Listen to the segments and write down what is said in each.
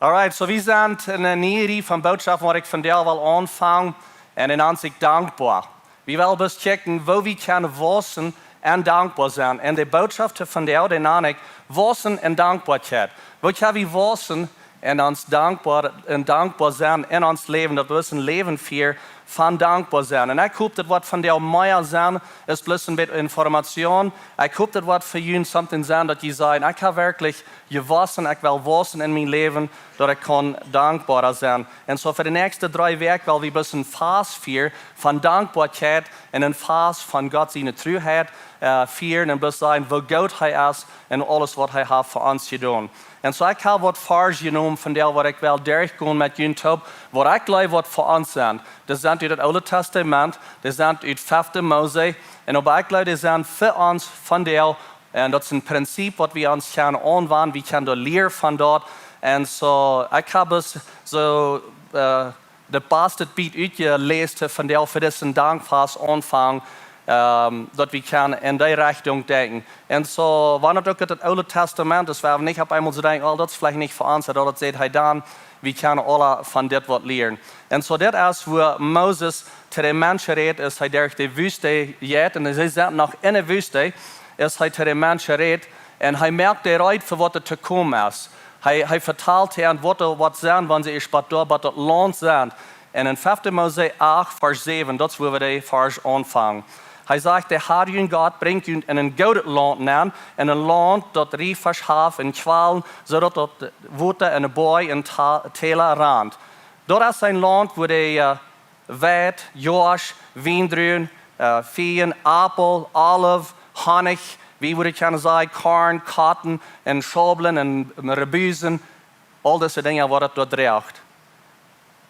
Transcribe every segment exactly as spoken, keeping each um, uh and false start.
Alright, so wie sent en eene niee Rieej von Bootschoften, waut ekj vondoag well aunfangen. Un dee nant sikj dankboa. Wie wellen bloos checken, woo wie kjennen wausen un dankboa sennen. Un de Bootschoft vondoag, dee nant ekj wausen un Dankboakjeit. Woo kjenn wie wausen un ons dankboa, un dankboa sennen en ons Läwen, daut wie een Läwen fieren von dankboa sennen. Un ekj hop, daut woat vondoag mea sennen aus bloos een bät Information. Ekj hop, daut woat fa junt something sennen, daut jie sajen: "Ekj hab werkjlich jewossen, ekj well wausen en mien Läwen, daut ekj kaun dankboa sennen." Un so fa de näakjste dree Wäakj well wie bloos een Fast fieren von Dankboakjeit un een Fast von Gott siene Truheit, äh, fieren un bloos sajen, woo goot hee es un aules, waut hee haft fa ons jedonen. Un so ekj hab waut Varsch jenomen vondoag, waut ekj well derchgonen met junt toop, waut ekj jleew, waut fa ons sent. Dee sent ut daut Oole Testament, dee sent ut fefte Mose. Un oba ekj jleew, dee sent fa ons vondoag. Un daut es een Prinzip, waut wie ons kjennen aunwenjen, wie kjennen doa lieren von daut. Un so, ekj hab es so, äh, daut baste Biet utjeläst vondoag fa disen Dankfast aunfangen, ähm, daut wie kjennen en dee Rechtunk denkjen. Un so, wan daut uk ut daut Oole Testament es, woa wie nich opp eemol soo denkjen: "Oh, daut es veleicht nich fa ons," daut daut sajcht, hee dan, wie kjennen aula von dit waut lieren. Un so, dit es, wua Moses to de Menschen rät, aus hee derch de Wüste jeit, un see sent noch en de Wüste, aus hee to de Menschen rät, un hee moakt dee reed fa waut doa to komen es. Hee, hee vetalt an waut doa woat sennen, wan see ieescht bat doa, bat daut Launt sent. Un en fefte Mose acht, Varsch säwen, daut es, wua wie dee Varsch aunfangen. Hee sajcht: "De Herr, jun Gott, brinjt junt en een goodet Launt nenn, en een Launt, daut Riefasch haft un Kwalen, soo daut daut Wota en de Boaj un Ta-, Täla rant. Daut es een Launt, wua de, äh, Weit, Joasch, Wiendruwen, äh, Fiejen, Aupel, Oliv, Honnich, wie wudden kjennen sajen, Korn, Kotten un Schaublen un Rebusen, aul dise Dinja, waut daut doa droacht."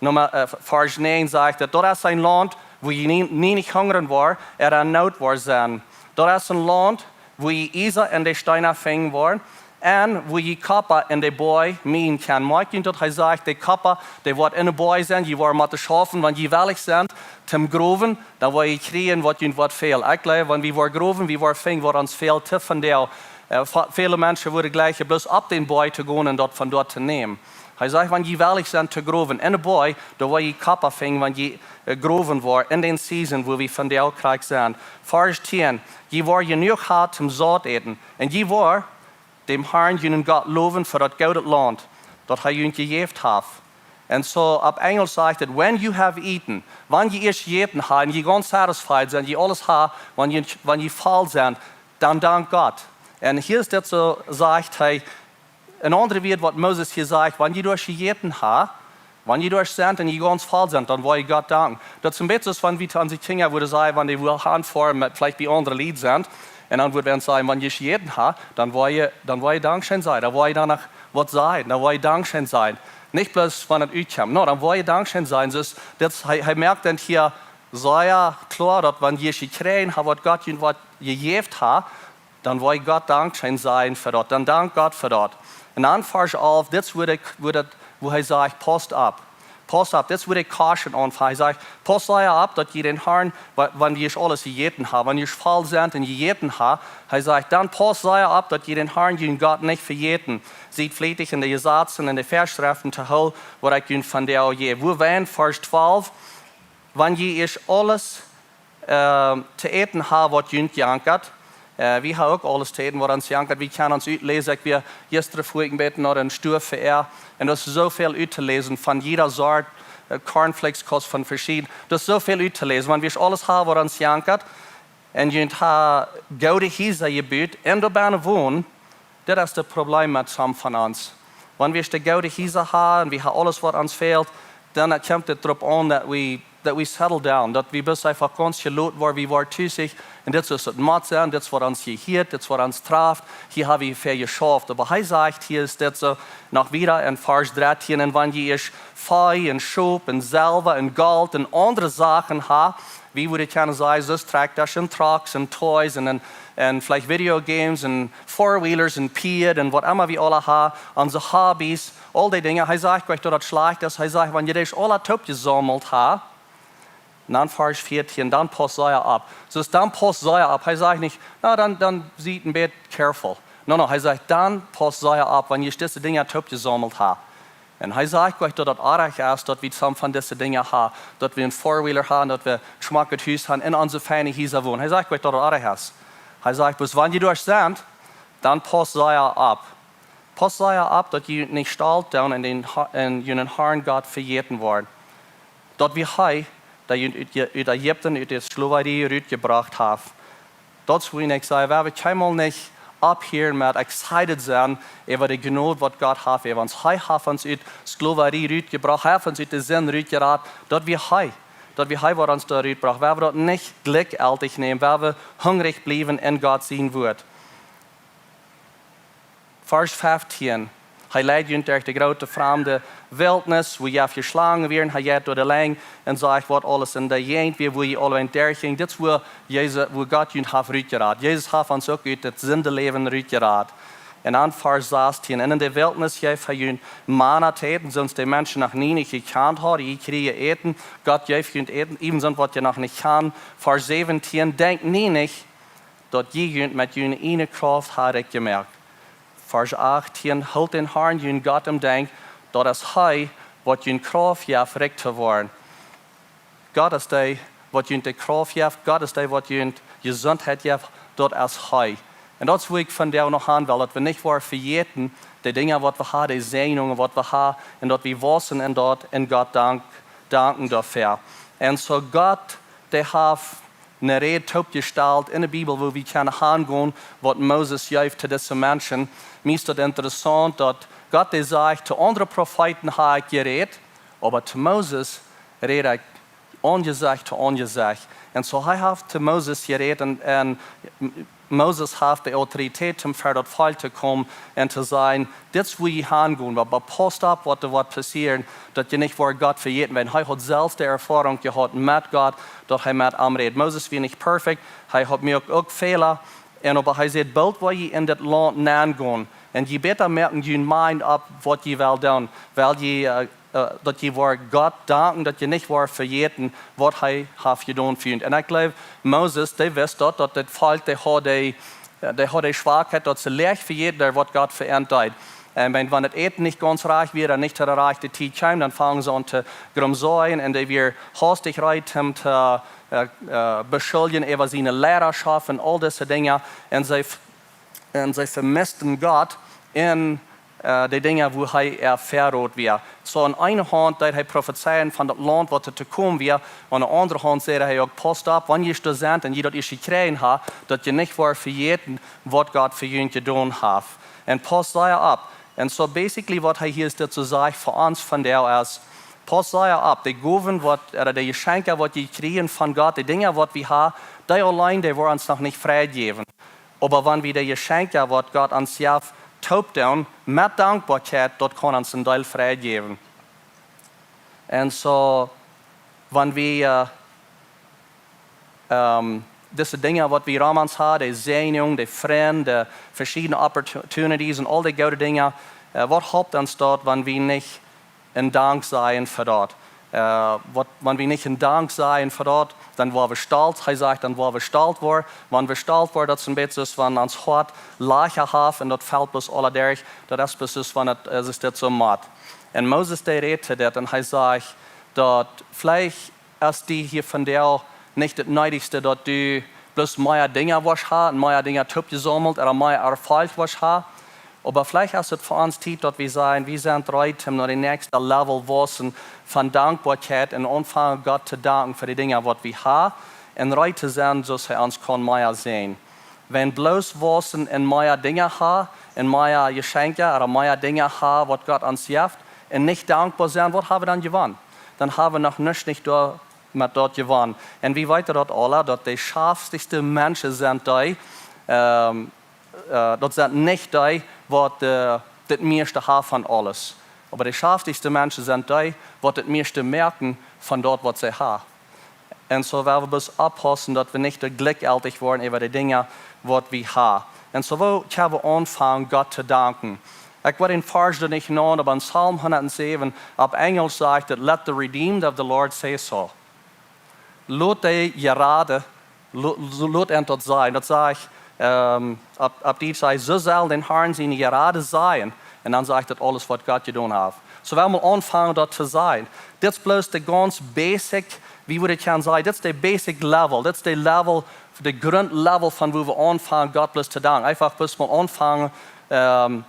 Numma, äh, Varsch näajen sajcht daut: "Daut es een Launt, wua jie nie, nie nich hungren woaren, ooda en Noot woaren sennen. Daut es een Launt, wua jie Iesa en de Steena finjen woaren, un wua jie Koppa en de Boaj mienen kjennen." Moakjt junt daut, hee sajcht, de Koppa, dee woat en de Boaj sennen, jie woaren motten schaufen, wan jie wellich sent toom growen, dan woa jie kjrieen, waut junt woat fälen. Ekj jleew, wan wie woaren growen, wie woaren finjen, waut ons fält, to vondoag. Äh, ve-, väle Menschen wudden jleichen bloos opp dän Boaj to gonen un daut von doa to nämen. Hee sajcht, wan jie wellich sent to growen en de Boaj, dan woa jie Koppa finjen, wan jie, äh, growen woaren en dän Season, wua wie vondoag krakjt sent. Varsch tieen: "Jie woaren jenuach haben toom saut äten, un jie woaren dän Herrn, junen Gott, lowen fa daut goode Launt, daut hee junt jejäft haft." Un so opp Enjlisch sajcht et: "When you have eaten," wan jie ieescht jejäten haben, jie gaunz satisfied sent, jie aules haben, wan jie, wan jie voll sent, dan dankt Gott. Un hia es dit soo, sajcht hee, een aundret Wuat, waut Moses hia sajcht: "Wan jie doa jejäten haben, wan jie doa sent un jie gaunz voll sent, dan woa jie Gott danken." Daut es een bät soo aus wan wie to onse Kjinja wudden sajen, wan dee wudden hanfoaren met veleicht bie aundre Lied sent, un dan wudden wie sajen: "Wan jie jejäten haben, dan woa jie, dan woa jie Dankscheen sajen, dan woa jie doano waut sajen, dan woa jie Dankscheen sajen." Nich bloos wan et utkjemt. No, dan woa jie Dankscheen sajen. Soo, daut, hee, hee moakt daut hia sea kloa, daut wan jie jekjräajen haben, waut Gott junt waut jejäft haft, dan woa jie Gott Dankscheen sajen fa daut. Dan dankt Gott fa daut. Un dan Varsch alf, dit es, wua de, wua daut, wua hee sajcht: "Pausst opp. Pausst opp." Dit es, wua de caution aunfangt. Hee sajcht: "Pausst sea opp, daut jie dän Herrn, wa-, wan jie aules jejäten haben, wan jie voll sent un jejäten haben." Hee sajcht: "Dan pausst sea opp, daut jie dän Herrn, junen Gott, nich vejäten. Siet flietich en de Jesazen un de Väaschreften to hoolen, waut ekj junt vondoag jäw." Wua wie en Varsch twalf: "Wan jie ieescht aules, ähm, to äten haben, waut junt jankat." Äh, wie haben uk aules to äten, waut ons jankat. Wie kjennen ons utläsen. Ekj wia jistren, wia ekj een bät no dän Stua ver. Un doa es soo väl uttoläsen von jieda Sort, äh, Cornflakes, kost von veschieden. Doa es soo väl uttoläsen. Wan wie aules haben, waut ons jankat, un junt haben goode Hiesa jebut un doa bennen wonen, daut es daut Problem met some von ons. Wan wie de goode Hiesa haben un wie haben aules, waut ons fält, dan kjemt et doaropp aun, daut wie, daut wie settle down, daut wie bloos eefach gaunz jeloten woaren, wie woaren tusich, un dit es, waut mott sennen, dit es, waut ons jehieet, dit es, waut ons traft, hia hab wie väl jeschauft. Oba hee sajcht, hia es dit soo, noch wieda en Varsch dartieen: "Un wan jie ieescht Vee un Schop un Selwa un Golt un aundre Sachen haben," wie wudden kjennen sajen, soo aus Trakjtasch un Trucks un Toys un, un, un veleicht Video Games un Four-Wheelers un Piad un waut emma wie aula haben, onse Hobbys, aul dee Dinja. Hee sajcht nich, daut daut schlajcht es. Hee sajcht, wan jie daut aula toopjesaumelt haben, dan Varsch vieetieen, dan pausst sea opp. Soo es, dan pausst sea opp. Hee sajcht nich: "Na, dan, dan siet een bät careful." No, no, hee sajcht: "Dan pausst sea opp, wan jie dise Dinja toopjesaumelt haben." Un hee sajcht nich, daut daut oajch es, daut wie some von dise Dinja haben, daut wie een Four-Wheeler haben, daut wie schmocket Hus haben, en onse feine Hiesa wonen. Hee sajcht nich, daut daut oajch es. Hee sajcht, bloos wan jie doa sent, dan pausst sea opp. Pausst sea opp, daut jie nich stolt doonen un dän Ha-, un jun Harn Gott vejäten woaren. Daut wia hee, dee junt ut, ut Ägipten, ut de Sklowarie rutjebrocht haft. Daut es, woo ekj saj, wie haben kjeenmol nich opphieren met excited sennen äwa de Jnod, waut Gott haft äwa ons. Hee haft ons ut Sklowarie rutjebrocht, hee haft ons ut de Sind rutjerat. Daut wia hee. Daut wia hee, waut ons doa rutbrocht. Wie haben daut nich jlikjjeltich nämen, wie haben hungrich bliewen en Gott sien Wort. Varsch feftieen. Hee leid junt derch de groote framde Wiltnis, wua jie jeschlagen wieren. Hee jeit doa de Lenjd un sajcht, waut aules en de Jäajent wia, wua jie aul en derch jinjen. Dit es, wua Jesus, wua Gott junt haft rutjerat. Jesus haft ons uk ut daut Sindeläwen rutjerat. Un dan Varsch sastieen. Un en de Wiltnis jeef hee junt Mana to äten, soont de Menschen noch nie nich jekjant hauden. Jie kjrieejen Äten. Gott jeef junt Äten, äwent soont, waut jie noch nich kjanen. Varsch säwentieen. Denkjt nie nich, daut jie junt met june ieejne Krauft haben rikj jemoakt. Varsch achttieen. Hoolt dän Harn, jun Gott, em Denkj, daut es hee, waut junt Krauft jeft, rikj to woaren. Gott es dee, waut junt de Krauft jeft. Gott es dee, waut junt Jesuntheit jeft. Daut es hee. Un daut es, wua ekj vondoag noch han well, daut wie nich woaren vejäten, de Dinja, waut wie haben, de Säajnungen, waut wie haben, un daut wie wausen en daut, un Gott dank, danken doafäa. Un soo Gott, dee haft eene Räd toopjestalt en de Bibel, wua wie kjennen hangonen, waut Moses jeef to dise Menschen. Mie es daut interessaunt, daut Gott, dee sajcht, to aundre Profeeten hab ekj jerät, oba to Moses räd ekj Aunjesecht to Aunjesecht. Un soo hee haft to Moses jerät un, un Moses haft de Autoritäten, om ver daut Volkj to komen un to sajen, dit es, wua jie hangonen, oba pausst opp, waut doa woat passieren, daut jie nich woaren Gott vejäten, wiels hee haud selfst de Erfoarunk jehaut met Gott, daut hee met am räd. Moses wia nich perfekt, hee haud mau uk, uk Fäla. Un oba hee sajcht, boolt woa jie en dit Launt nengonen, un jie bäta moaken june mind opp, waut jie wellen doonen, wiels jie, äh, äh, daut jie woaren Gott danken, daut jie nich woaren vejäten, waut hee haft jedonen fa junt. Un ekj jleew, Moses, dee wist daut, daut dit Volkj, dee haud de, äh, dee haud de Schwakheit, daut see leicht vejäten deeden, waut Gott fa an deed. Un wan, wan daut Äten nich gaunz rajcht wia, nich to de rajchte Tiet kjeem, dan fungen see aun to grumsaien un dee wieren haustich reed, am to, äh, äh, beschuljen äwa siene Lierarschoft un aul dise Dinja. Un see, un see vemisten Gott en, äh, de Dinja, wua hee äa Väarot wia. Soo aun eene Haunt deed hee profezeien von daut Launt, waut doa to komen wia. Aun de aundre Haunt säd hee uk, pausst opp, wan jie doa sent un jie daut ieescht jekjräajen haben, daut jie nich woaren vejäten, waut Gott fa junt jedonen haft. Un pausst sea opp. Un soo basically, waut hee hia es, daut soo sajcht fa ons vondoag es, pausst sea opp. De Gowen, waut, ooda de Jeschenkja, waut jie kjrieen von Gott, de Dinja, waut wie haben, dee auleen, dee woaren ons noch nich Fräd jäwen. Oba wan wie de Jeschenkja, waut Gott ons jeft, toop doonen met Dankboakjeit, daut kaun ons een Deel Fräd jäwen. Un soo, wan wie, äh, ähm, dise Dinja, waut wie rom ons haben, de Säajnunk, de Frind, de veschiedne Opportunities un aul de goode Dinja, äh, waut halpt ons daut, wan wie nich een Dank sajen fa daut? Äh, waut, wan wie nich een Dank sajen fa daut, dan woa wie stolt. Hee sajcht, dan woa wie stolt woaren. Wan wie stolt woaren, daut es een bät soo aus wan ons Hoat Lajcha haft un daut felt bloos aula derch. Daut es bloos soo aus wan et, äh, es dit soo mat. Un Moses, dee räd to dit un hee sajcht, daut veleicht es die hia vondoag nich daut needichste, daut du bloos mea Dinja woascht haben, mea Dinja toopjesaumelt, ooda mea Erfolg woascht haben. Oba veleicht es et fa ons Tiet, daut wie sajen, wie sent reed, om no de näakjste Level wausen von Dankboakjeit un aunfangen, Gott to danken fa de Dinja, waut wie haben, un reed to sennen, soo aus hee ons kaun mea säajnen. Wan bloos wausen un mea Dinja haben, un mea Jeschenkja, ooda mea Dinja haben, waut Gott ons jeft, un nich dankboa sennen, waut haben wie dan jewonnen? Dan haben wie noch nuscht nich doa met daut jewonnen. Un wie weeten daut aula, daut de schaftichste Menschen sent dee, ähm, äh, daut sent nich dee, waut, äh, daut mieeschte haben von aules. Oba de schaftichste Menschen sent dee, waut daut mieeschte moaken von daut, waut see haben. Un soo woa wie bloos oppaussen, daut wie nich too jlikjjeltich woaren äwa de Dinja, waut wie haben. Un soo woa wie aunfangen, Gott to danken. Ekj woa dän Varsch doa nich nanen, oba en Psalm hundatsäwen, opp Enjelsch sajcht et, "Let the redeemed of the Lord say so." Lot de Jerade, lo-, lo-, lot an daut sajen. Daut sajcht, ähm, opp, opp Dietsch sajcht, "Soo sell dän Harn siene Jerade sajen." Un dan sajcht et aules, waut Gott jedonen haft. So well wie aunfangen daut to sennen. Dit es bloos de gaunz basic, woo wie daut kjennen sajen, dit es de basic level, dit es de level, de Grundlevel von woo wie aunfangen Gott bloos to danken. Eefach bloos mol aunfangen, ähm,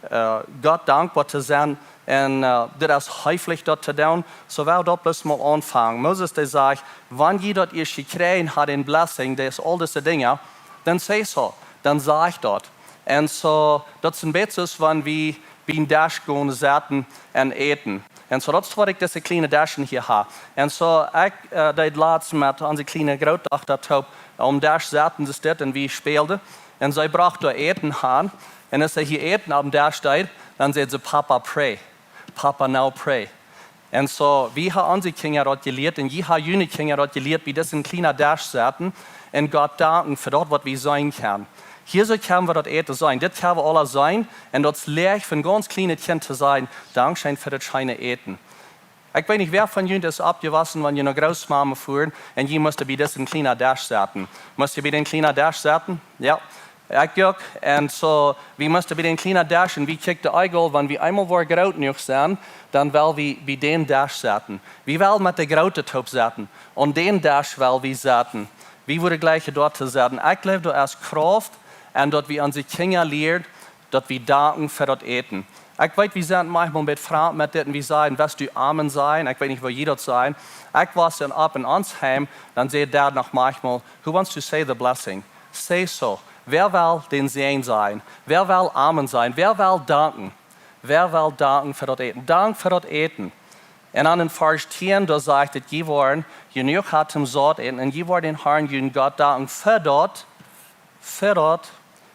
äh, Gott dankboa to sennen. Un äh, dit es heeflich daut to doonen. So well wie daut bloos mol aunfangen. Moses, dee säd: Wan jie daut ieescht jekjräajen haben, een blessing, daut es aul dise Dinja, dan saj soo, dan saj daut. Un soo, daut es een bät soo aus wan wie biem Desch gonen sitten un äten. Un soo, daut es waut ekj dise kjliene Deschen hia hab. Un soo, ekj äh, deed latst met onse kjliene Grootdochta toop aum Desch sitten, see dit, un wie späalden. Un see brocht doa Äten han. Un aus see hia Äten aum Desch deed, dan säd see: "Papa, pray. Papa, now pray." Un soo, wie haben onse Kjinja daut jelieet, un jie haben june Kjinja daut jelieet, bie disen kjlienen Desch sitten un Gott danken fa daut, waut wie seenen kjennen. Hia soo kjennen wie daut Äten seenen. Dit kjennen wie aula seenen. Un daut es leicht fa een gaunz kjlienet Kjint to sajen: "Dankscheen fa daut scheene Äten." Ekj weet nich, wäa von junt es oppjewossen, wan jie no Grootmama fuaren un jie musten bie disen kjlienen Desch sitten. Must jie bie dän kjlienen Desch sitten? Jo. Ekj uk. Un soo, wie musten bie dän kjlienen Desch, un wie kjikjten eejentlich, wan wie eemol woaren groot jenuach sennen, dan well wie bie dän Desch sitten. Wie wellen met de Groote toop sitten. Aun dän Desch well wie sitten. Wie woaren jlikj doa to sitten. Ekj jleew, daut es Krauft, un daut wie onse Kjinja lieren, daut wie danken fa daut Äten. Ekj weet, wie sent maunchmol een bät framd met dit un wie sajen: "West du Amen sajen?" Ekj weet nich, woo jie daut sajen. Ekj wia dan opp en ons Heim, dan säd Dad noch maunchmol: "Who wants to say the blessing? Saj soo. Wäa well dän Säajen sajen? Wäa well Amen sajen? Wäa well danken? Wäa well danken fa daut Äten? Dank fa daut Äten." Un dan en Varsch tieen, doa sajcht et: "Jie woaren jenuach haben toom saut äten, un jie woaren dän Harn, jun Gott, danken fa daut, fa daut,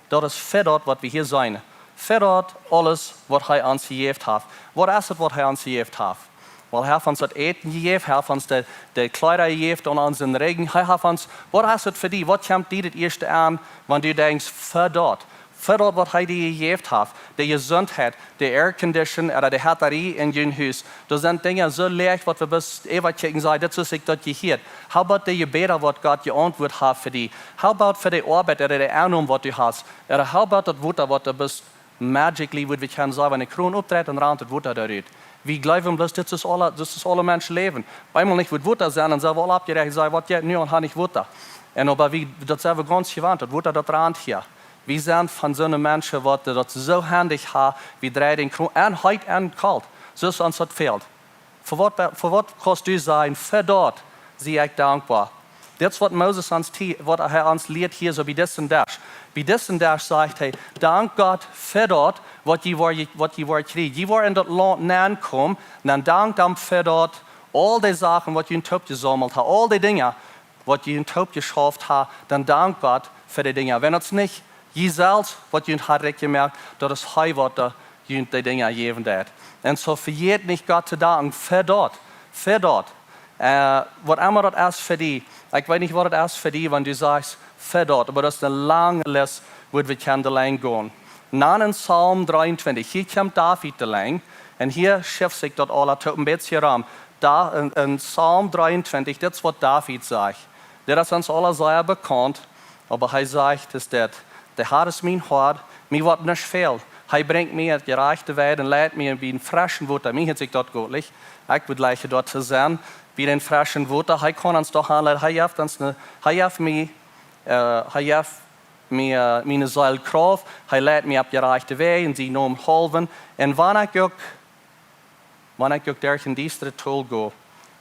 daut es fa daut, waut wie hia seenen. Fa daut aules, waut hee ons jejäft haft." Waut es et, waut hee ons jejäft haft? Well, hee haft ons daut Äten jejäft, hee haft ons de, de Kjleeda jejäft un onsen Rigjen. Hee haft ons, waut es et fa die? Waut kjemt die daut ieeschte aun, wan du denkjst: "Fa daut, fa daut, waut hee die jejäft haft, de Jesuntheit, de Aircondition, ooda de Hettarie en jun Hus"? Doa sent Dinja soo leicht, waut wie bloos äwakjikjen, sajen: "Dit es, ekj daut jehieet." How about de Jebäda, waut Gott jeauntwuat haft fa die? How about fa de Oabeit, ooda de Ennom, waut du hast? Ooda how about daut Wota, waut du bloos magically, wudd wie kjennen sajen, wan de Kron oppdreit, dan rant daut Wota doa rut? Wie jleewen bloos, dit es aule, dit es aule Menschen Läwen. Eemol nich woat Wota sennen, dan sent wie aul oppjeräacht, sajen: "Waut jeit nu aun, ha nich Wota?" Un oba wie, daut sent wie gaunz jewant, daut Wota, daut rant hia. Wie sent von soone Menschen, waut daut soo haundich haben, wie dreien dän Kron, en heet en kolt, soo aus ons daut fält. Fa waut, fa waut kaust du sajen: "Fa daut sie ekj dankboa"? Dit es, waut Moses ons, waut hee ons lieet hia soo bie disen Desch. Bie disen Desch sajcht hee: "Dank Gott fa daut, waut jie woaren, waut jie woaren kjrieen. Jie woaren en daut Launt nenkomen, dan dankt am fa daut, aul dee Sachen, waut jie toop jesaumelt haben, aul dee Dinja, waut jie toop jeschauft haben, dan dank Gott fa dee Dinja. Wan daut nich jie selfst, waut jie haben rikj jemoakt, daut es hee, waut dee, jie dee Dinja jäwen deed." Un soo vejät nich Gott to danken fa daut, fa daut. Äh, waut emma daut es fa die. Ekj weet nich, waut daut es fa die, wan du sajchst: "Fa daut." Oba daut es eene lange List, wua wie kjennen doaderch gonen. Dan en Psalm dreeuntwintich, hia kjemt David doaderch. Un hia schuft sikj daut aula toop een bät rom. Doa en, en Psalm dreeuntwintich, dit es, waut David sajcht. Dit es ons aula sea bekaunt, oba hee sajcht es dit: "De Har es mien Hoad, mie woat nuscht fälen. Hee brinjt mie opp jerajchte Weid un leit mie bie freschet Wota." Mie hieet sikj daut goot aun. Ekj wudd jlikjen doa to sennen, bie daut fresche Wota. Hee kaun ons doch aunleiden. Hee jeft ons eene, hee jeft mie, äh, hee jeft mie, äh, miene Seel Krauft. Hee leit mie opp jerajchte Weid un sienen Nomen haulwen. Un wan ekj uk Wan ekj uk derch een diestret Dol go,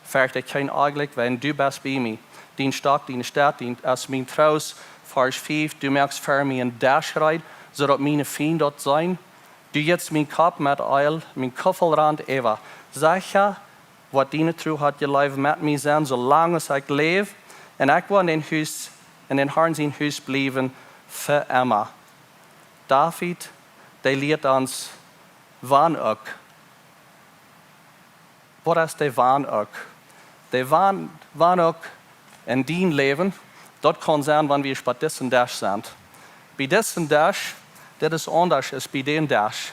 fercht ekj kjeen Onjlekj, wiels du best bie mie. Dien Stock, diene Stet, dee es mien Troost. Varsch fief: "Du moakst fa mie een Desch reed, soo daut miene Fiend daut seenen. Du jitst mienen Kopp met Eelj, mien Kuffel rant äwa. Secha woat diene Tru un jeleew met mie sennen, soo lang aus ekj läw. Un ekj woa en dän Hus, en dän Harn sien Hus bliewen fa emma." David, dee lieet ons, wan uk. Waut es de wan uk? De wan, wan uk en dien Läwen, daut kaun sennen, wan wie bie disen Desch sent. Bie disen Desch, dit es aundasch aus bie dän Desch.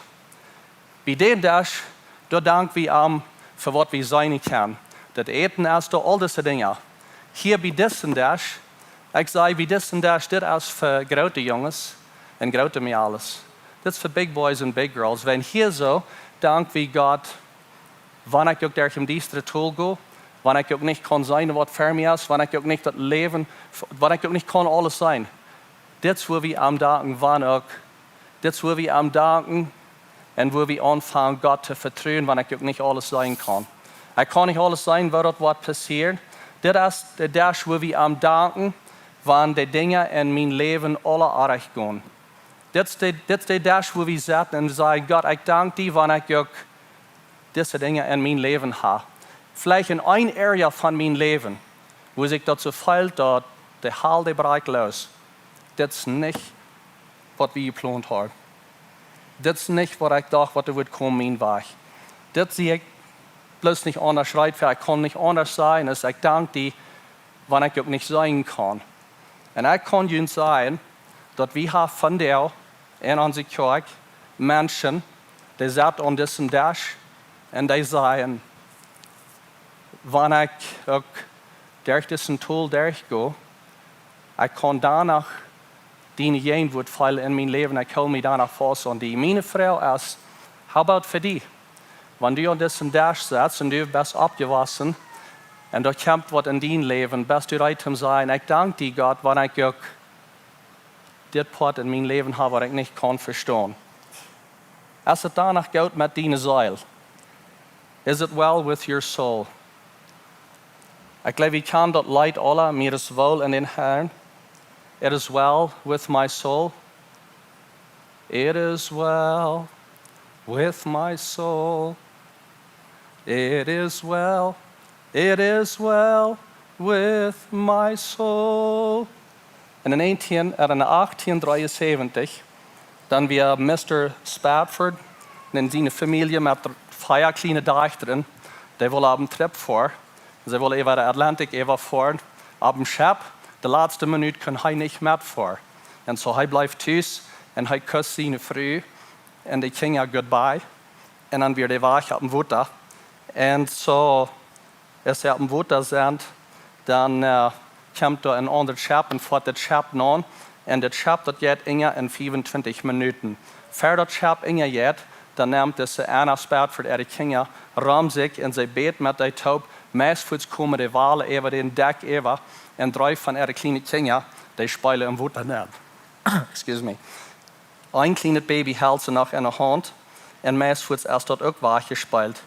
Bie dän Desch, doa dank wie am fa waut wie seenen kjennen. Daut Äten es doa, aul dise Dinja. Hia bie disen Desch, ekj saj bie disen Desch, dit es fa groote Junges un groote Mejales. Dit es fa big boys un big girls. Wan hia soo, dank wie Gott Wan ekj uk derch em diestren Tol go, wan ekj uk nich kaun seenen waut ver mie es, wan ekj uk nich daut Läwen, wan ekj uk nich kaun aules seenen. Dit es wua wie aun danken, wan uk, dit es wua wie aun danken un wua wie aunfangen Gott to vetruen, wan ekj uk nich aules seenen kaun. Ekj kaun nich aules seenen waut doa woat passieren. Dit es de Dach wua wie aun danken, wan de Dinja en mien Läwen aula oajch gonen. Dit es de, dit es de Dach wua wie sitten un sajen: Gott, ekj dank die, wan ekj uk dise Dinja en mien Läwen ha. Veleicht en een Area von mien Läwen, wua ekj daut soo feel daut de Hal dee brakjt loos. Dit es nich waut wie jeplont hauden. Dit es nich waut ekj docht waut doa wudd komen mien Wajch. Dit sie ekj bloos nich aundasch rut, wiels ekj kaun nich aundasch sennen, aus ekj dank die, wan ekj uk nich seenen kaun. Un ekj kaun junt sajen, daut wie ha vondoag en onse Kjoakj Menschen, dee sitten aun disen Dach un dee sajen: Wan ekj uk derch disen Tol derch go, ekj kaun doano diene Jäajenwoat feelen en mien Läwen, ekj hool mie doano faust aun die. Miene Froag es: How about fa die? Wan du aun disen Dach sitst un du best oppjewossen un doa kjemt waut en dien Läwen, best du rut om sajen: Ekj dank die, Gott, wan ekj uk dit Poat en mien Läwen ha waut ekj nich kaun vestonen? Es et doano goot met diene Seel? Is it well with your soul? Ekj jleew, wie kjanen daut Leet aula: Mir es wohl en dän Herrn. It is well with my soul. It is well with my soul. It is well, it is well with my soul. En een, en een achtieen dreeunsäwentich, dan wia Mister Spafford un siene Famielje met vea kjliene Dajchta, dee wullen opp een Trip foaren. See wullen äwa dän Atlantik äwa foaren opp een Schepp. De latste Minut kunn hee nich metfoaren. Un soo hee bleef tus un hee kust siene Fru un de Kjinja goodbye. Un dan wia de Wajch opp een Wota. Un soo, aus see opp een Wota sent, dan, äh, kjemt doa een aundret Schepp un foat daut Schepp no. Un daut Schepp, daut jeit unja en fiefuntwintich Minuten. Ver daut Schepp unja jeit, dan nemt dise Anna Spafford äare Kjinja rom sikj un see bät met dee toop. Meist fuaz komen de Walen äwa dän Dach äwa un dree von äare kjliene Kjinja, dee spälen em Wota nenn. Excuse me. Een kjlienet Baby helt see noch en de Haunt un meist fuaz es daut uk wajchjespält.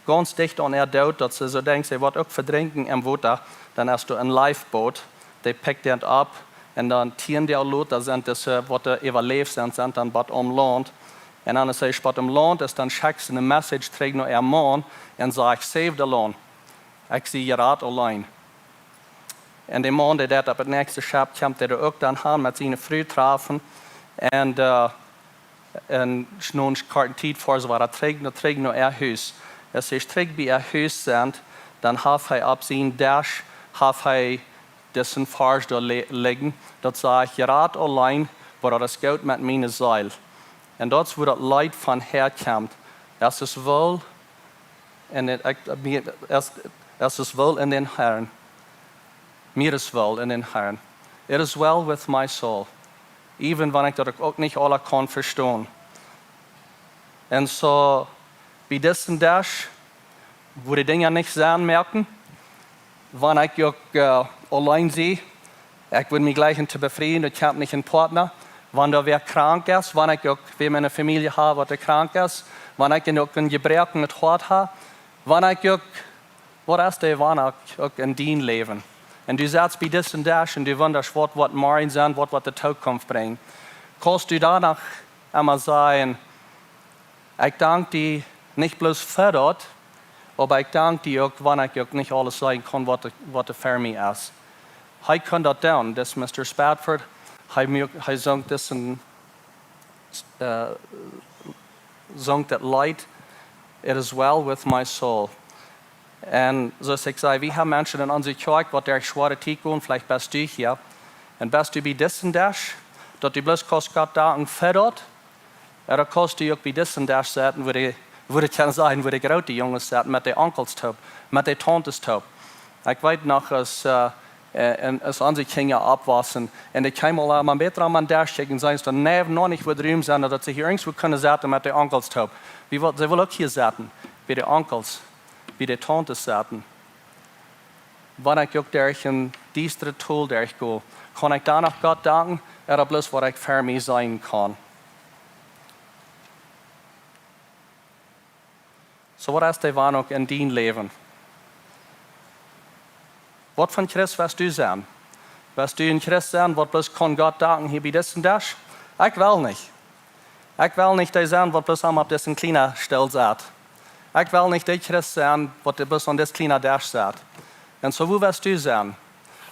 Gaunz dicht aun äa Doot, daut see soo denkjt, see woat uk vedrinkjen em Wota, dan es doa een Lifeboat, dee pikjt an opp un dan tieen Doag lota sent dise, waut doa äwaläft sent, sent dan bat aum Launt. Un dan aus see bat aum Launt es, dan schekjt see eene Message trigj no äa Maun un sajcht: Save the Launt. Ekj sie jrod auleen. Un de Maun, dee deit opp daut näakjste Schepp, kjemt doa uk dan han met siene Fru trafen. Un, äh, un no eene korte Tiet foaren see wada trigj, no, trigj no äa Hus. Aus see trigj bie äa Hus sent, dan haft hee opp sienen Desch, haft hee disen Varsch doa li-, lijen. Daut sajcht: Jrod auleen, oba daut es goot met miene Seel. Un daut es wua daut Leet von häakjemt. Es es wohl en dän, ekj, mie, es, es es wohl en dän Herrn. Mie es wohl en dän Herrn. It is well with my soul. Even wan ekj daut uk, uk nich aula kaun vestonen. Un soo, bie disen Desch, wua de Dinja nich Senn moaken, wan ekj uk, äh, auleen sie, ekj wudd mie jleichen to befrieen, daut kjemt nich een Partner. Wan doa wäa krank es, wan ekj uk wäm en de Famielje ha, waut doa krank es, wan ekj uk een jebroaknet Hoat ha, wan ekj uk, waut es de, wan uk, uk en dien Läwen. Un du sitst bie disen Desch un du wundasch, waut woat morjen sennen, waut woat de Tookunft brinjen. Kaust du doano emma sajen: Ekj dank die nich bloos fa daut, oba ekj dank die uk, wan ekj uk nich aules seenen kaun, waut doa, waut doa ver mie es. Hee kunn daut doonen, dis Mister Spafford. Hee muak-, hee sunk disen, äh, sunk daut Leet: It is well with my soul. Un soo aus ekj säd, wie haben Menschen en onse Kjoakj, waut derch schwoare Tiet gonen, veleicht best du hia. Un best du bie disen Desch, daut du bloos kaust Gott danken fa daut, ooda kaust du uk bie disen Desch sitten, wua de, wua de, kaun sennen, wua de groote Junges sitten, met de Onkels toop, met de Tauntes toop. Ekj weet noch, aus, äh, äh, un aus onse Kjinja oppwossen, un dee kjeemen aul aun, mau bät aum Desch kjikjen, seenen see dan, nä, noch nich waut Rum sennen, daut see hia irjentwua kunnen sitten met de Onkels toop. Wie wol-, see wullen uk hia sitten, bie de Onkels. bie de Tauntes sitten. Wan ekj uk derch een diestret Tol derchgo, kaun ekj dan noch Gott danken, ooda bloos waut ekj ver mie seenen kaun? Soo, waut es de Wandel uk en dien Läwen? Waut fa een Christ west du sennen? West du een Christ sennen, waut bloos kaun Gott danken hia bie disen Desch? Ekj well nich. Ekj well nich dee sennen, waut bloos aum opp disen kjlienen Stool sitt. Ekj well nich dee Christ sennen, waut bloos aun disen kjlienen Desch sitt. Un soo, wua west du sennen?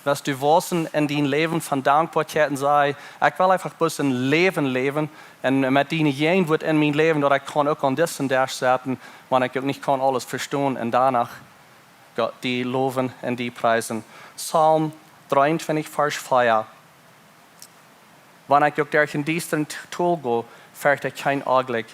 West du wausen en dien Läwen von Dankboakjeit un sajen: "Ekj well eefach bloos een Läwen läwen, un met diene Jäajenwoat en mien Läwen, daut ekj kaun uk aun disen Desch sitten, wan ekj uk nich kaun aules vestonen, un doano Gott die lowen un die priesen." Psalm dreeuntwintich, Varsch vea: "Wan ekj uk derch een diestret Tol go, fercht ekj kjeen Onjlekj,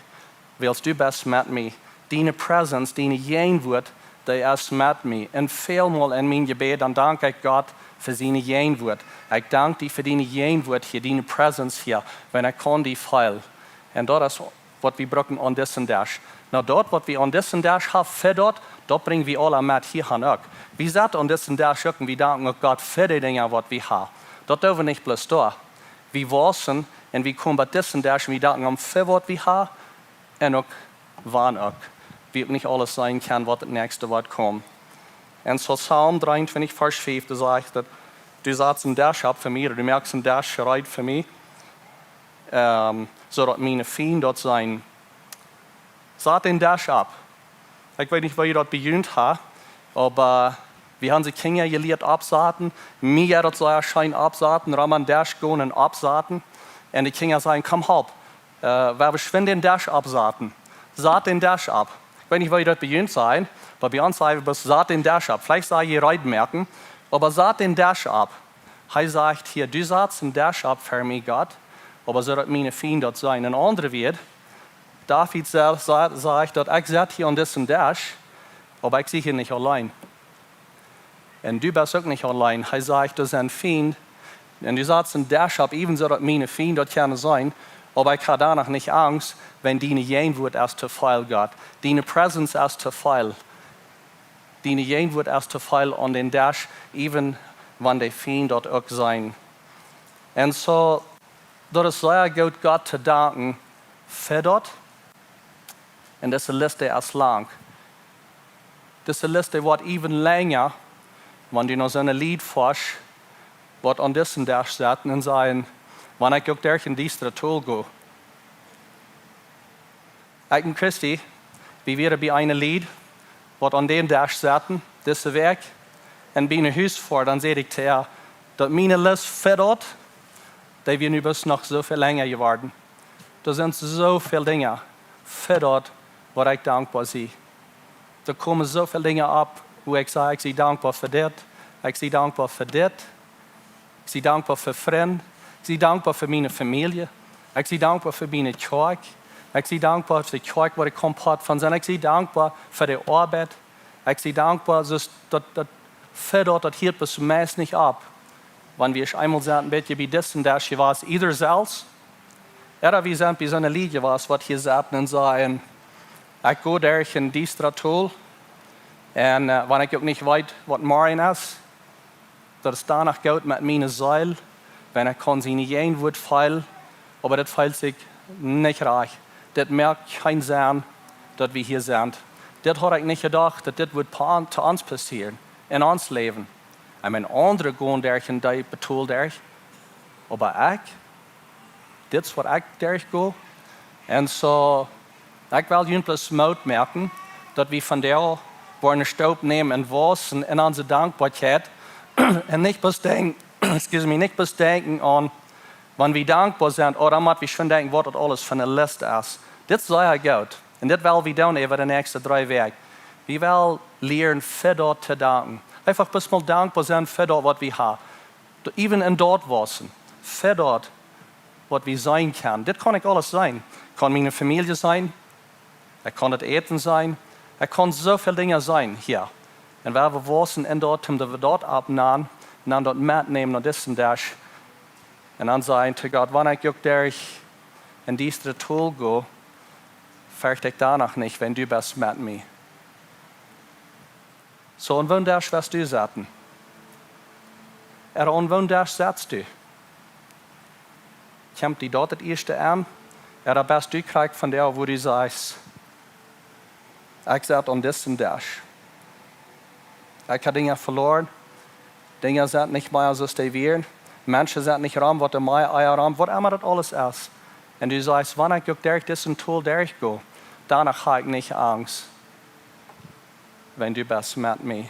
wiels du best met mie. Diene Präsenz, diene Jäajenwoat, dee es met mie." Un välmol en mien Jebäd, dan dank ekj Gott fa siene Jäajenwoat. Ekj dank die fa diene Jäajenwoat hia, diene Präsenz hia, wan ekj kaun die feelen. Un daut es waut wie brucken aun disen Desch. Nu, daut waut wie aun disen Desch haben, fa daut, daut brinj wie aula met hia han uk. Wie sitten aun disen Desch uk un wie danken uk Gott fa de Dinja waut wie haben. Daut doo wie nich bloos doa. Wie wausen un wie komen bie disen Desch un wie danken am fa waut wie haben. Un uk wan uk wie uk nich aules seenen kjennen, waut daut näakjste woat komen. Un soo Psalm dreeuntwintich, Varsch fief, doa sajcht daut: "Du satst een Desch opp fa mie, du moakst een Desch reed fa mie, ehm, soo daut miene Fiend daut seenen." Sat dän Desch opp. Ekj weet nich, woo jie daut bejunt haben, oba wie haben onse Kjinja jelieet oppsaten. Mie jeit daut sea scheen oppsaten, rom een Desch gonen un oppsaten. Un de Kjinja sajen: "Komm, halp, äh, wie wellen schwind dän Desch oppsaten." Sat dän Desch opp. Ekj weet nich, woo jie daut bejunt sent, oba bie ons saj wie bloos: "Sat dän Desch opp." Veleicht saj jie reed moaken, oba sat dän Desch opp. Hee sajcht hia: "Du satst een Desch opp fa mie, Gott, oba soo daut miene Fiend daut seenen." En aundre Wieed, David selfst sa-, sajcht daut: "Ekj sitt hia aun disen Desch, oba ekj sie hia nich auleen. Un du best uk nich auleen." Hee sajcht: "Doa sent Fiend, un du satst een Desch opp, even soo daut miene Fiend daut kjennen seenen, oba ekj hab doano nich Angst, wan diene Jäajenwoat es too väl, Gott. Diene Präsenz es too väl. Diene Jäajenwoat es too väl aun dän Desch, even wan de Fiend daut uk seenen." Un soo, daut es sea goot, Gott to danken fa daut. Un dise List es lang. Dise List woat even lenja, wan du no soone Lied foascht, waut aun disen Desch sitten un sajen: "Wan ekj uk derch een diestret Tol go." Ekj un Christy, wie wieren bie eene Lied, waut aun dän Desch sitten, dise Wäakj, un bie no Hus foaren, dan säd ekj to äa, daut miene List fa daut, dee wia nu bloos noch soo väl lenja jeworden. Doa sent soo väl Dinja fa daut, waut ekj dankboa sie. Doa komen soo väl Dinja opp, wua ekj saj: "Ekj sie dankboa fa dit, ekj sie dankboa fa dit." Ekj sie dankboa fa Frind. Ekj sie dankboa fa miene Famielje. Ekj sie dankboa fa miene Kjoakj. Ekj sie dankboa fa de Kjoakj, wua ekj kaun Poat von sennen. Ekj sie dankboa fa de Oabeit. Ekj sie dankboa, soo daut, daut, fa daut, daut hieet bloos meist nich opp. Wan wie eemol sent een bät bie disen Desch jewast, either selfst, ooda wie sent bie soone Lied jewast, waut hia sitten un sajen: "Ekj go derch een diestret Tol. Un, äh, wan ekj uk nich weet, waut morjen es, daut es doano goot met miene Seel, wan ekj kaun siene Jäajenwoat feelen, oba daut feelt sikj nich rajcht. Daut moakt kjeen Senn, daut wie hia sent. Daut haud ekj nich jedocht, daut dit wudd pa-, to ons passieren, en ons Läwen. Ekj meen, aundre gonen derch een deepet Tol derch, oba ekj, dit es waut ekj derchgo." Un soo, ekj well junt bloos Moot moaken, daut wie vondoag woaren een Stap nämen un wausen en onse Dankboakjeit. Un nich bloos denkjen, excuse me, nich bloos denkjen aun, wan wie dankboa sent, ooda dan mott wie schwind denkjen, waut daut aules fa eene List es. Dit es sea goot. Un dit well wie doonen äwa de näakjste dree Wäakj. Wie wellen lieren fa daut to danken. Eefach bloos mol dankboa sennen fa daut, waut wie haben. Even en daut wausen, fa daut, waut wie seenen kjennen. Dit kaun ekj aules seenen. Kaun miene Famielje seenen. Ekj kaun daut Äten seenen. Ekj kaun soo väl Dinja seenen hia. Un wie wausen en daut, om daut opptonanen, un dan daut metnämen no disen Desch. Un dan sajen to Gott: "Wan ekj uk derch een diestret Tol go, fercht ekj doano nich, wan du best met mie." Soo, aun woon Desch west du sitten? Ooda aun woon Desch setst du? Kjemt die daut daut ieeschte aun? Ooda best du krakjt von dee, wua du sajchst: "Ekj sitt aun disen Desch. Ekj hab Dinja veloaren. Dinja sent nich mea soo aus dee wieren. Menschen sent nich rom, waut de mea ea rom, waut emma daut aules es." Un du sajchst: "Wan ekj uk derch disen Tol derchgo, dan hab ekj nich Angst, wiels du best met mie.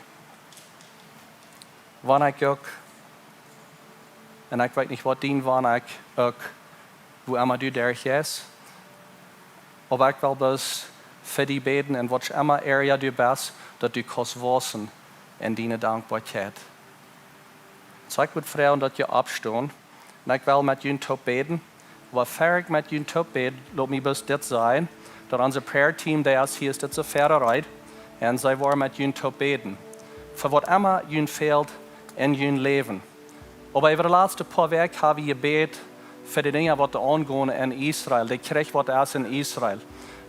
Wan ekj uk, un ekj weet nich, waut dien wan ekj uk, wua emma du derchjeist, oba ekj well bloos fa die bäden un waut emma Area du best, daut du kaust wausen en diene Dankboakjeit." Soo, ekj wudd froagen, daut jie oppstonen. Un ekj well met junt toop bäden. Oba ea ekj met junt toop bäd, lot mie bloos dit sajen, daut onse prayer team, dee es hia, es dit soo wiet bereit. Un see woaren met junt toop bäden fa waut emma junt fält en jun Läwen. Oba äwa de latste poa Wäakj hab wie jebät fa de Dinja, waut doa aungonen en Israel, de Kjrich, waut es en Israel.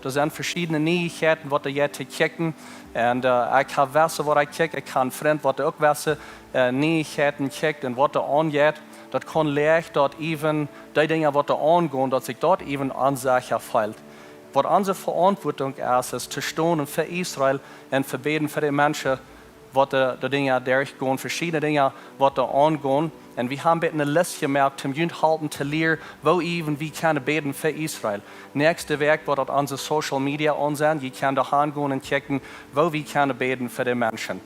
Doa sent veschiedne Nieichkjeiten, waut doa jeit to kjikjen. Un, äh, ekj hab wesse, waut ekj kjikj. Ekj hab een Frint, waut uk wesse, äh, Nieichkjeiten kjikjt un waut doa aunjeit. Daut kaun leicht daut äwen dee Dinja, waut doa aungonen, daut sikj daut äwen onsecha felt. Waut onse Veauntwuatunk es, es to stonen fa Israel un to bäden fa de Menschen, waut de, de Dinja derchgonen, veschiedne Dinja, waut doa aungonen. Un wie haben eene List jemoakt, om junt halpen to lieren, woo äwen wie kjennen bäden fa Israel. Näakjste Wäakj woat daut onse Social Media aun sennen. Jie kjennen doa han gonen un kjikjen, woo wie kjennen bäden fa de Menschen.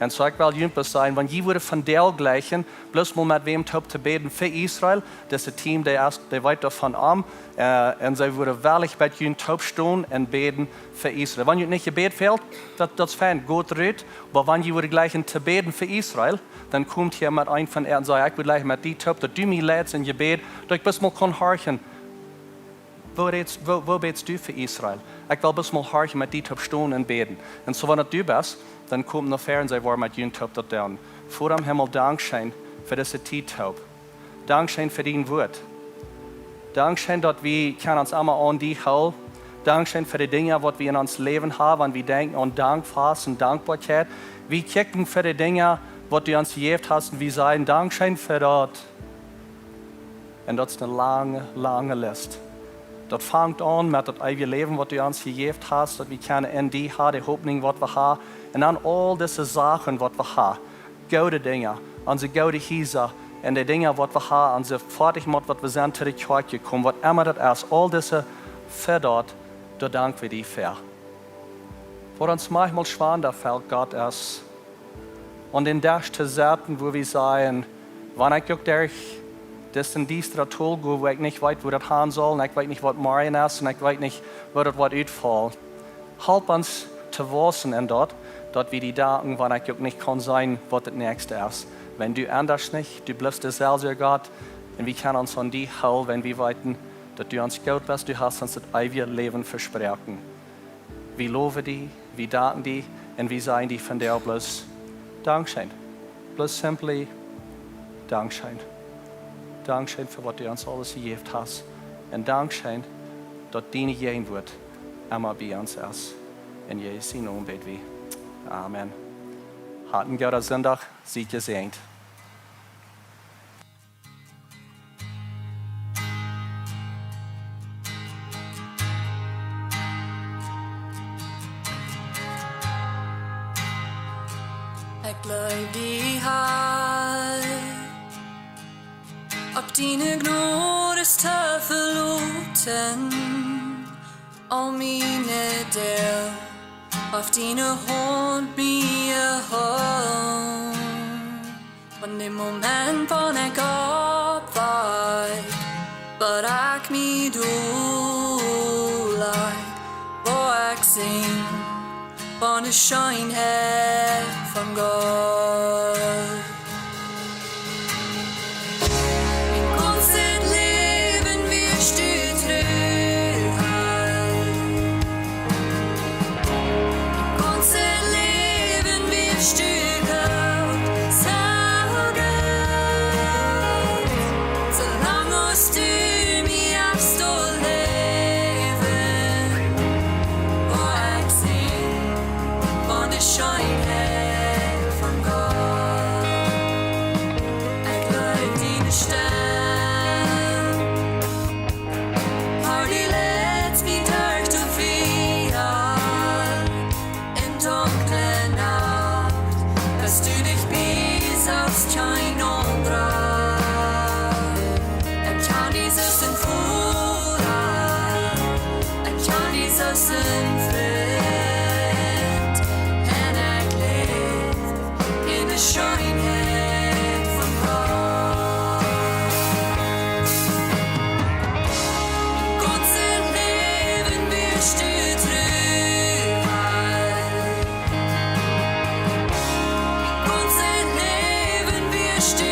Un soo, ekj well junt bloos sajen, wan jie wudden vondoag jlikjen, bloos mol met wäm toop to bäden fa Israel, daut team, dee es, dee weet doavon aun, äh, un see wudden wellich bie junt toop stonen un bäden fa Israel. Wan junt nich jebät fält, daut, daut es fein, goot rut. Oba wan jie wudden jlikjen to bäden fa Israel, dan komt hia met een von an un sajcht: "Ekj wudd jlikj met die toop, daut du mie leitst en Jebäd, daut ekj bloos mol kaun horchen. Woo bätst, woo, woo bätst du fa Israel? Ekj well bloos mol horchen, met die toop stonen un bäden." Un soo, wan daut du best, dan kom no väaren un see woaren met junt toop daut doonen. Voda em Himmel, dankscheen fa dise Tiet toop. Dankscheen fa dien Wuat. Dankscheen, daut wie kjennen ons emma aun die hoolen. Dankscheen fa de Dinja, waut wie en ons Läwen haben, wan wie denkjen aun Dankfast un Dankboakjeit. Wie kjikjen fa de Dinja, waut du ons jejäft hast, un wie sajen: "Dankscheen fa daut." Un daut es eene lange, lange List. Daut fangt aun met daut eewje Läwen, waut du ons jejäft hast, daut wie kjennen en die haben, de Hopninj, waut wie haben. Un dan aul dise Sachen, waut wie haben. Goode Dinja, onse goode Hiesa, un de Dinja, waut wie haben, onse Foadich met waut wie sent to de Kjoakj jekomen, waut emma daut es, aul dise Veauntwuatunk, doa dank wie die fa. Wua ons maunchmol schwanda felt, Gott, es aun dän Desch to sitten, wua wie sajen: "Wan ekj uk derch disen diestren Tol go, wua ekj nich weet, wua daut han saul, un ekj weet nich, waut morjen es, un ekj weet nich, woo daut woat utfaulen." Help ons to wausen en daut, daut wie die danken, wan ekj uk nich kaun seenen, waut daut näakjste es. Wiels du endasch nich, du blifst deselwja Gott, un wie kjennen ons aun die hoolen, wiels wie weeten, daut du ons goot best, du hast ons daut eewje Läwen vesproaken. Wie lowen die, wie danken die, un wie sajen die vondoag bloos dankscheen. Bloos simply dankscheen. Dankscheen fa waut du ons aules jejäft hast. Un dankscheen, daut diene Jäajenwuat emma bie ons es. En Jesus sienen Nomen bäd wie. Amen. Habt een gooden Sindach, siet jesäajent. Ekj jleew die, Herr, opp diene Jnod es to veloten, aul miene Doag, opp diene Haunt mie hoolen. Von dän Moment, wan ekj oppwakj, bat ekj mie dol laj, woa ekj sinjen von de Scheenheit von Gott. Mien gaunzet Läwen wieescht du tru halden. Gaunzet Läwen wieescht du goot, soo goot. Soo lang aus du mie hast doa läwen, woa ekj sinjen von de Scheenheit Stemm. Har du leidst mie derch de Fia, en dunkle Nacht, best du nich bie, saust kjeen aundra. Ekj kaun die soo aus een Voda, ekj kaun die soo aus een Frint, en ekj läw en de Scheenheit von Gott. Gaunzet Läwen wia du tru. Gaunzet Läwen wia du